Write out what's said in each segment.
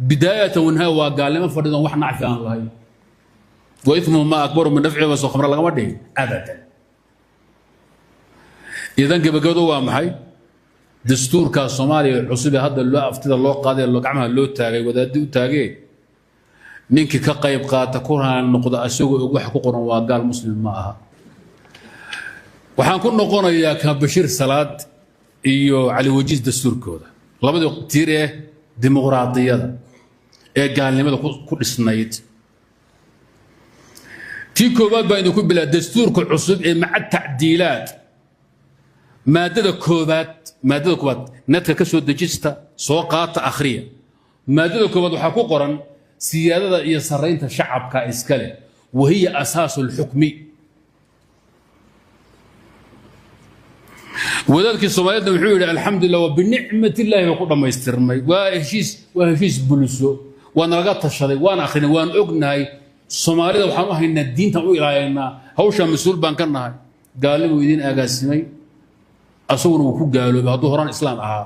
Bidaayata wanhaa waa gaalnimo fadhidan, wax nacfi aan lahayn. Wa ithmuhu ma akbaru min nafcihi. Soo khamra lagama dhihin abadan. Idan gebagabadu waa maxay? Dastuurkaa Soomaaliya cusub ee hadda loo aftida loo qaaday, gacmaha loo taagay, wadaadii u taagee, ninkii ka qayb qaata ku noqda asagoo og waxa ku qoran waa gaal, muslim ma aha. Waxaan ku noqonayaa ka Bashiir Salaad iyo Cali Wajiis dastuurkooda, labadii tiir ee dimuqraadiyada ee gaalnimada ku dhisnayd. Tii koowaad baa idinku bilaa. Dastuurka cusub ee maca tacdiilaad, maadada koobaad, maadada koobaad netka ka soo dejista, soo qaata, akhriya. Maadada koobaad waxaa ku qoran siyaadada iyo sarraynta shacabka iska leh, wahiya asaasu lxukmi. Wadaadkii Soomaaliyeedna wuxuu yidhi: "Alxamdulilah wa binicmat illaahi baa ku dhammaystirmay." Waa heshiis, waa heshiis bulsho, waa nalaga tashaday, waan akhrinay, waan ognahay. Soomaalida waxaan u haynaa diintan u ilaalinaa, hawshaa mas-uul baan ka nahay. Gaalnimuu idiin agaasimay, asaguna wuu ku gaaloobay hadduu horaan islaam ahaa.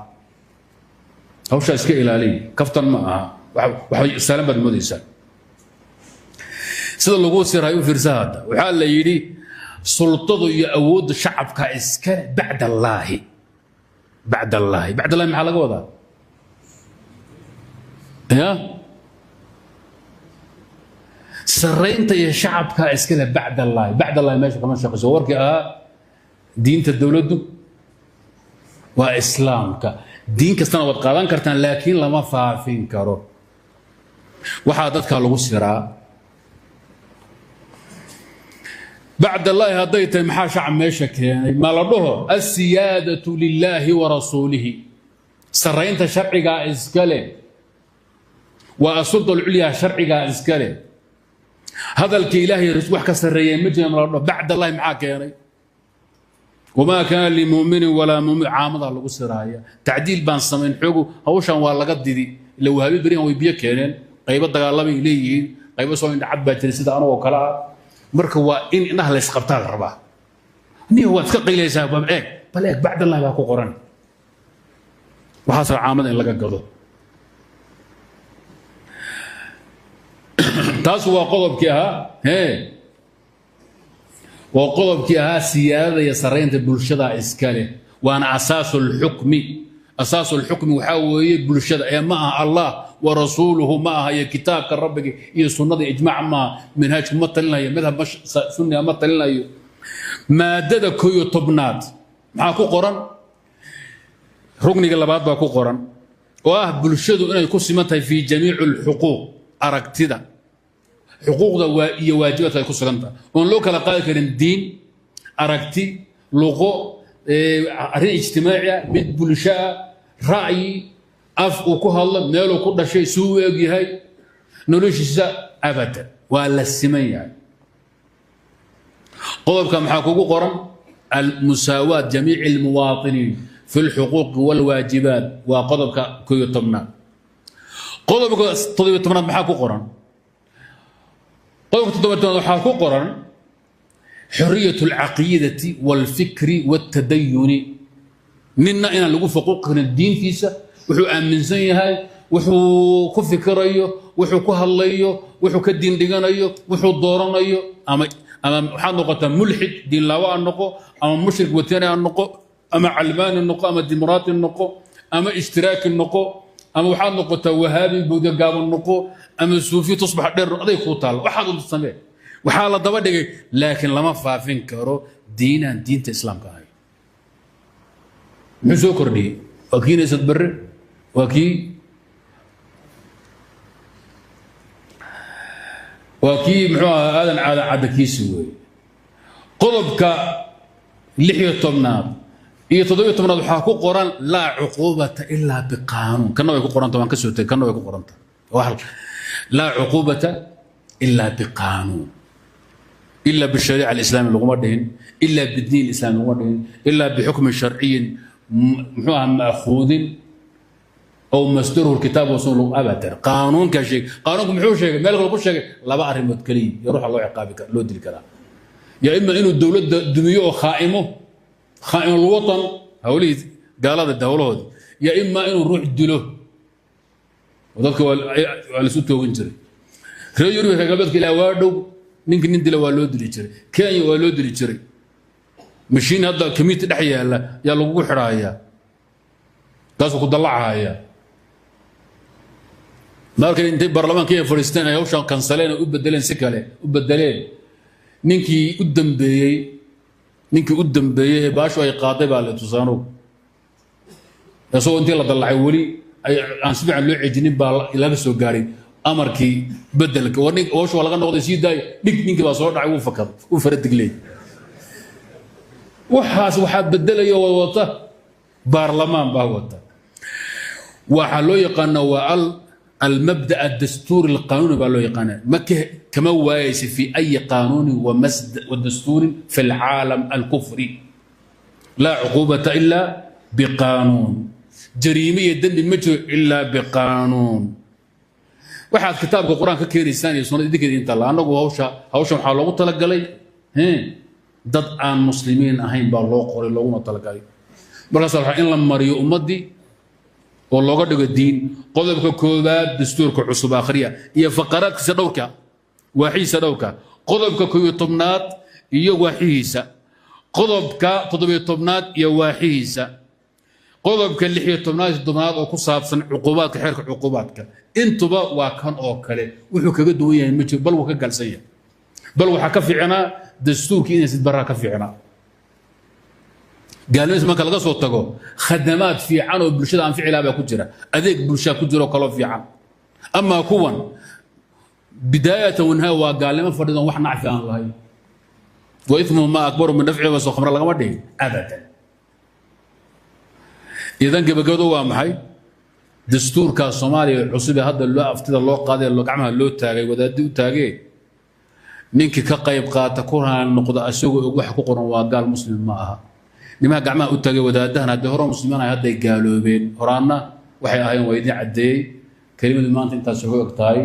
Hawshaa iska ilaaliy, kaftan ma aha, waxay saalan baad moodaysaa. Sida lagu siray u fiirsa. Hadda waxaa la yidhi sultadu iyo awoodda shacabka iskale bacd allaahi. Bacd allaahi, bacd allahi maxaa laga wadaa? Ya sarraynta iyo shacabka iskale bacd allaahi. Bacd allahi meesha kama shaqayso. Warkii ahaa diinta dowladdu waa Islaamka, diin kastana waad qaadan kartaan, laakiin lama faafin karo. Waxaa dadka lagu siraa bacd allaahi hadday tahay, maxaa shacab meesha keenay? Ma la dhaho alsiyaadatu lilaahi wa rasuulihi, sarraynta sharcigaa iska leh, waa asulta alculyaa, sharcigaa iska leh, hadalka Ilaahay wax ka sarreeya ma jira? Ma la dhaho bacd allahi maxaa keenay? Wamaa kaana limuminin walaa mumin, caamadaa lagu siraaya. Tacdiil baan samayn xoogu, hawshan waa laga didi. Ila wahaabi berihan way biyo keeneen, qaybo dagaalamay leeyihiin, qaybo soo indhacad baa jira sida anagoo kale ah. Marka waa in indhaha laysqabtaa la rabaa. Niyo waad iska qaylaysaa, bal eeg, bal eeg, bacd allahi baa ku qoran. Waxaas caamada in laga gado. Taas waa qodobkii ahaa, hee, waa qodobkii ahaa siyaadada iyo sarraynta bulshada iska leh, waana asaasu lxukmi. Asaasu lxukmi waxaa weeye bulshada ee ma aha Allah wa rasuuluhu, ma aha iyo kitaabka rabbiga iyo sunnada, ijmaac maaha, minhaajku ma talinayo, madhab sunniga ma talinayo. Maadada 11aad maxaa ku qoran? Rukniga labaad baa ku qoran oo ah bulshadu inay ku siman tahay fii jamiici alxuquuq, aragtida xuquuqda iyo waajibaadka ay ku sugan tahay, oon loo kala qaadi karin diin, aragti, luqo, arrin ijtimaaci ah, mid bulsho ah, ra'yi, af uu ku hadlo, meeluu ku dhashay, suu u eg yahay, noloshiisa, abadan waa la siman yahay. Qodobka maxaa kugu qoran? Almusaawaat jamiici almuwaatiniin fi lxuquuqi walwaajibaat, waa qodobka 11aad. Qodobka 17aad maxaa ku qoran? Qodobka 17aad waxaa ku qoran xoriyat alcaqiidati walfikri waltadayuni, ninna inaan lagu faquuqi karin diintiisa, wuxuu aaminsan yahay, wuxuu ku fikirayo, wuxuu ku hadlayo, wuxuu ka diin dhiganayo, wuxuu dooranayo. Ama waxaad noqotaa mulxid diinlaawo a noqo, ama mushrik watani a noqo, ama calmaani noqo, ama dimuqraati noqo, ama ishtiraaki noqo, ama waxaad noqotaa wahaabi bowda gaaban noqo, ama suufi tusbax dheer, aday kuu taalla, waxaad unta samee. Waxaa la daba dhigay laakiin lama faafin karo diinaan diinta Islaamka ahayn. Muxuu soo kordhiyey? Waa kii Naysad Barre, waa kii muxuu ahaa Aadan Caadan Cadda kiisi weeye. Qodobka 16aad iyo 17aad waxaa ku qoran laa cuquubata ilaa biqaanuun. Kana way ku qoranta, waan ka soo tegay, kana way ku qoranta laa cuquubata ilaa biqaanuun, ila bishariica alislaami laguma dhihin, ila bidiin islaami laguma dhihin, ila bixukmin sharciyin muxuu ahaa ma'khuudin aw masdaruhu kitaab wa sunna abadan. Qaanuunkaa sheegay. Qaanuunku muxuu sheegay? Meel kale ku sheegay laba arrimood keliya iyo ruuxa loo ciqaabi kara, loo dili karaa: yaa ima inuu dowladda dumiyo oo khaa'imo, khaa'imulwatan, hawlihii gaalada, hawlahoodii, yaa ima inuu ruux dilo. Oo dadka waa laisu toogin jiray. Reer Yurub, reer galbeedka ilaa waa dhow ninki nin dila waa loo dili jiray. Kenya waa loo dili jiray. Mashiin hadda community dhex yaalla yaa lagugu xidhaayaa, kaasuu ku dallacahayaa. Markay intay baarlamaanka ay fadhiisteen ay hawshan kansaleen oo u bedeleen, si kale u bedeleen, ninkii u dambeeyey ee baashu ay qaaday baa la tusaanow, isagoo intii la dallacay weli ay aan si fiican loo cejinin baa laga soo gaaray amarkii bedelka. War nin hawsha waa laga noqday, sii daay dhig. Ninkii baa soo dhacay, wuu fakaday, wuu faradigley. Waxaas waxaa bedelaya oo wata baarlamaan baa wata. Waxaa loo yaqaana waa المبدأ الدستوري القانوني baa loo yaqaana. Ma kama waayaysa في أي قانون ودستور في العالم الكفري. لا عقوبة إلا بقانون، جريمة iyo dembi ma jiro إلا بقانون. Waxaad kitaabka Qur-aan ka keenaysaan iyo sunnada idinkeeda inta la annagu hawsha waxaa loogu talagalay dad aan muslimiin ahayn baa loo qoray, looguna talagalay. Markaas waxaa in la mariyo ummaddii oo looga dhigo diin. Qodobka koowaad dastuurka cusub akhriya iyo faqaraadkiisa dhowrka, waaxihiisa dhowrka. Qodobka 11aad iyo waaxihiisa, qodobka 17aad iyo waaxihiisa, qodobka 16aad iyo 7aad oo ku saabsan cuqubaadka, xeerka cuqubaadka, intuba waa kan oo kale. Wuxuu kaga duwan yahay ma jiro, bal wuu ka galsan yahay. Bal waxaa ka fiicnaa dastuurkii inay sidbaraa ka fiicnaa. Gaalnimadii marka laga soo tago, khadamaad fiican oo bulshada anfici lahaa baa ku jira, adeeg bulshaa ku jiro kaloo fiican. Amaa kuwan bidaayatan wanhaa waa gaalnimo fadhidan, wax nacfi aan lahayn. وإثمهما أكبر من نفعهما. Soo khamre lagama dhihin abadan. Idan gabagabadu waa maxay? Dastuurkaa Soomaaliya cusub ee hadda loo aftida loo qaaday, loo gacmaha loo taagay, wadaadii u taagee, ninkii ka qayb qaata ku raali noqda asagoo og waxa ku qoran waa gaal, muslim ma aha. Nimaha gacmaha u taagay wadaadahan haddii hore muslimiin ahay, hadday gaaloobeen. Horaanna waxay ahayn waa idiin caddeeyey. Kelimadu maanta intaas uga og tahay.